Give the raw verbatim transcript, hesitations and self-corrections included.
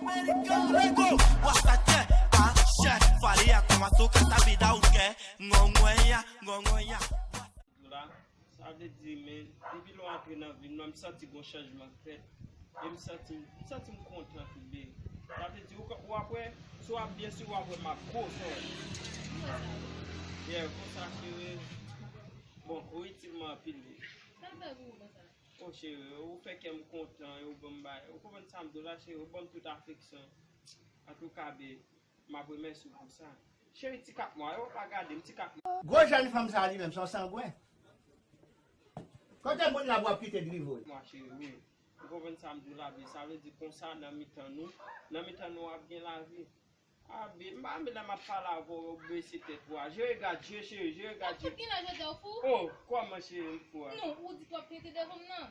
American Lego, what's that? Tá, chefe, faria com açúcar, sabe dar o quê? Ngongonha, ngongonha. Dola, sa vle di, men, depi lè w antre nan vi m nan, m santi gon chanjman k fèt. E m santi, m santi m kontan tou de. Sa vle di, ou ka, ou ap wè, si w ap byen swiv, w ap wè m ap gwo sòl. Yeah, konsa, cheri. Bon, ou itil mwen anpil, wi. Sa m fè pou ou konsa? O cheri, ou fè kè m kontan, e ou ban m bay. Ou konprann sa m di w la, cheri, ou ban m tout afeksyon. Antouka, babe, m ap remèsye w pou sa. Cheri, ti kat mwa yo, pa gade m, ti kat mwa. Gwo jèn fanm sa li menm, se yon sangwen. Kote moun la pou ap kite drive w? Mwa, cheri, wi. Ou konprann sa m di w la, babe? Sa vle di konsa nan mitan nou, nan mitan nou ap gen lavi. A, babe, m pa renmen lè m ap pale avè w, ou bese tèt ou a. Je regarde Dieu, cheri, je regarde Dieu. Ki lè je te fou? Oh, kòman, cheri, m fou a? Non, ou di twòp tenten devan m nan.